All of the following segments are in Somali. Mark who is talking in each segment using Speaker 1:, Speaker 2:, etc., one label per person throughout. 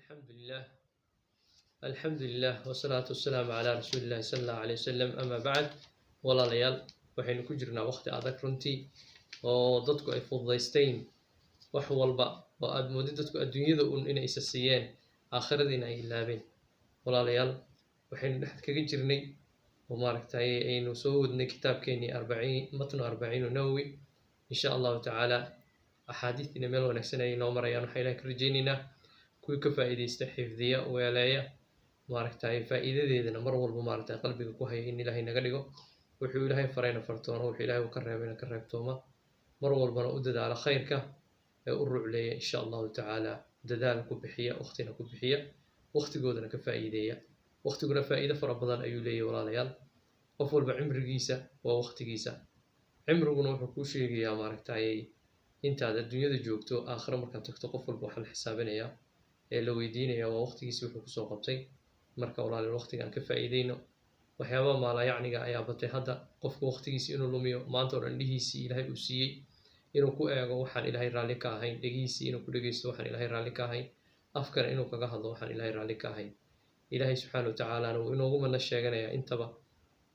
Speaker 1: Alxamdulilah, alxamdulilah, wasalaatu wasalaamu calaa rasuulillahi sala allahu alay wasalam, ama bacd. Walaalayaal, waxaynu ku jirnaa waqti adag runtii, oo dadku ay fududaysteen wax walba, oo aad moodid dadku adduunyada un inay isa siiyeen, aakhiradiina ay ilaabeen. Walaalayaal, waxaynu dhex kaga jirnay oo maaragtay aynu soo wadnay kitaabkeenii arbaciin, matnu Arbaciinu Nawowi. Insha Allahu tacaala axaadiistiina meel wanaagsan ayay noo marayaan. Waxaa Ilahay ka rajaynaynaa kuwii ka faa'iidaysta, xifdiya, weeleeya, maaragtay faa'iidadeedana mar walba maaragtay qalbiga ku haya in Ilaahay naga dhigo. Wuxuu Ilaahay farayna fartoono, wuxuu Ilaahay uu ka reebayna ka reebtooma, mar walbana u dadaala khayrka ee u rucleeya, insha Allahu tacaala dadaal ku bixiya, waqtina ku bixiya, waqtigoodana ka faa'iideeya. Waqtiguna faa'iido fara badan ayuu leeyahay, walaalayaal. Qof walba cimrigiisa waa waqtigiisa. Cimriguna wuxuu kuu sheegayaa maaragtay intaad adduunyada joogto. Aakhiro markaad tagto, qof walba waxaa la xisaabinayaa ee la weydiinaya waa waqtigiisi wuxuu kusoo qabtay. Marka walaalayaal, waqtiga aan ka faa'iideyno. Waxyaabaha maalaayacniga ayaa batay hadda. Qofka waqtigiisi inuu lumiyo, maanta oo dhan dhihiisii Ilaahay uu siiyey inuu ku eego waxaan Ilaahay raalli ka ahayn, dhegihiisii inuu ku dhegeysto waxaan Ilaahay raalli ka ahayn, afkana inuu kaga hadlo waxaan Ilaahay raalli ka ahayn. Ilaahay subxaana wa tacaalana wuu inoogu madna sheeganayaa intaba,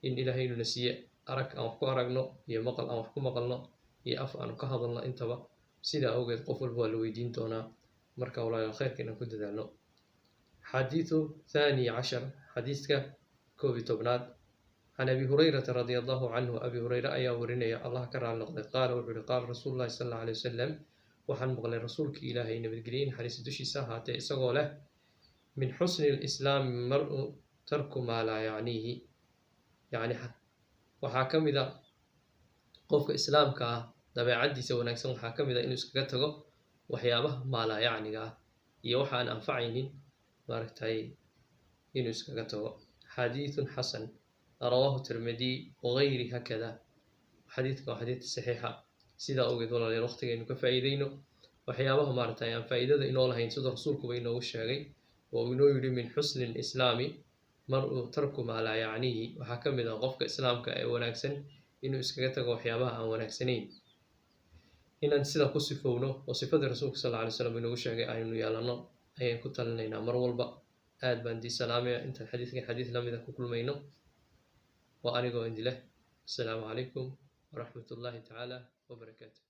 Speaker 1: in Ilaahay inuuna siiye arag aan wax ku aragno, iyo maqal aan wax ku maqalno, iyo af aanu ka hadalno intaba. Sidaa awgeed qof walba waa la weydiin doonaa. Marka walaalayaal, khayrka inaan ku dadaalno. Xadiidu thani cashar, xadiiska 11aad. Can Abi Hurayrata radia Allahu canhu, Abi Hurayre ayaa warinaya, Allah ka raali noqday, qaala wuxuu yihi: qaala rasuulu llahi sala allahu alay wasalam, waxaan maqlay rasuulkii Ilaahay, nabadgelye naxariista dushiisa ahaatee, isagoo leh: min xusni lislaami maru tarku maa laa yacniihi. Yacni waxaa ka mid a qofka islaamka ah dabeecaddiisa wanaagsan, waxaa ka mid a inuu iskaga tago waxyaabaha maalaa yacniga ah iyo waxa aan anfacaynin, maaragtay inuu iskaga tago. Xadiidun xasan, rawaahu Tirmidiy wagayri hakada. Xadiidka waa xadiid saxiixa. Sidaa awgeed walaalayaal, waqtigaynu ka faa'iideyno waxyaabaha maaragtay aan faa'iidada inoo lahayn, sida rasuulkuba inoogu sheegay oo uu inoo yidhi: min xusni lislaami maru tarku maa laa yacniihi. Waxaa ka mid ah qofka islaamka ee wanaagsan inuu iskaga tago waxyaabaha aan wanaagsanayn. Inaan sidaa ku sifowno oo sifadii rasuulka sal alla alay slam inoogu sheegay aynu yeelanno ayaan ku talinaynaa mar walba. Aad baan dii salaamaya. Intaan xadiidkan xadiid lamida ku kulmayno, waa anigoo indi leh: asalaamu calaykum waraxmat ullahi tacaala wabarakaatu.